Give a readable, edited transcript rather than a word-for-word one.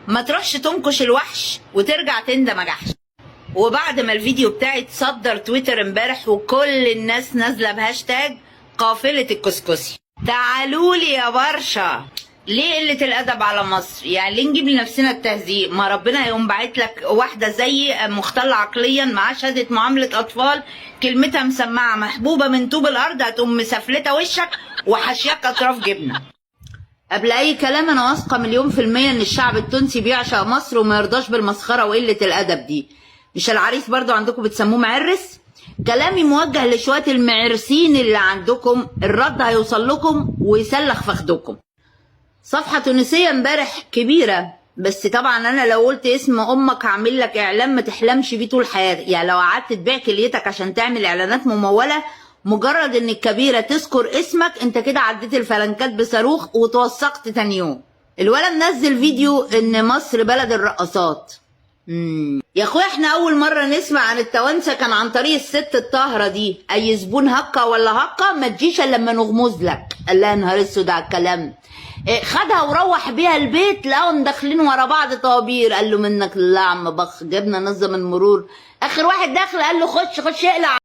ما تروحش تنكش الوحش وترجع تندم يا جحش. وبعد ما الفيديو بتاعي اتصدر تويتر امبارح وكل الناس نازله بهاشتاج قافله الكسكسي، تعالوا لي يا برشا. ليه قلة الأدب على مصر؟ يعني ليه نجيب لنفسنا التهزيق؟ ما ربنا هيقوم باعت لك واحدة زيي مختلة عقليا، معاها شهادة معاملة أطفال، كلمتها مسمعة، محبوبة من طوب الأرض، هتقوم مسفلتة وشك وحشياك أطراف جبنة. قبل أي كلام، أنا واثقة مليون في المية إن الشعب التونسي بيعشق مصر وما يرضاش بالمسخرة وقلة الأدب دي. مش العريس برضو عندكم بتسموه معرس؟ كلامي موجه لشوية المعرسين اللي عندكم، الرد هيوصل لكم ويسلخ فخدكم. صفحة تونسية امبارح كبيرة، بس طبعا انا لو قلت اسم امك هعمل لك اعلان ما تحلمش بيه طول حياتك. يعني لو قعدت تبيع كليتك عشان تعمل اعلانات ممولة، مجرد ان الكبيرة تذكر اسمك انت كده عديت الفلنكات بصاروخ وتوثقت تاني يوم. الولد منزل فيديو ان مصر بلد الرقصات. يا اخويا، احنا اول مرة نسمع عن التوانسة كان عن طريق الست الطاهرة دي. اي زبون هكا ولا هكا ما تجيش الا لما نغمز لك. قال لها نهار اسود على الكلام. إيه، خدها وروح بيها البيت، لقاهم داخلين ورا بعض طوابير. قال له منك لله يا عم بخ، جبنا نظم المرور. اخر واحد داخل قال له خش خش اقلع.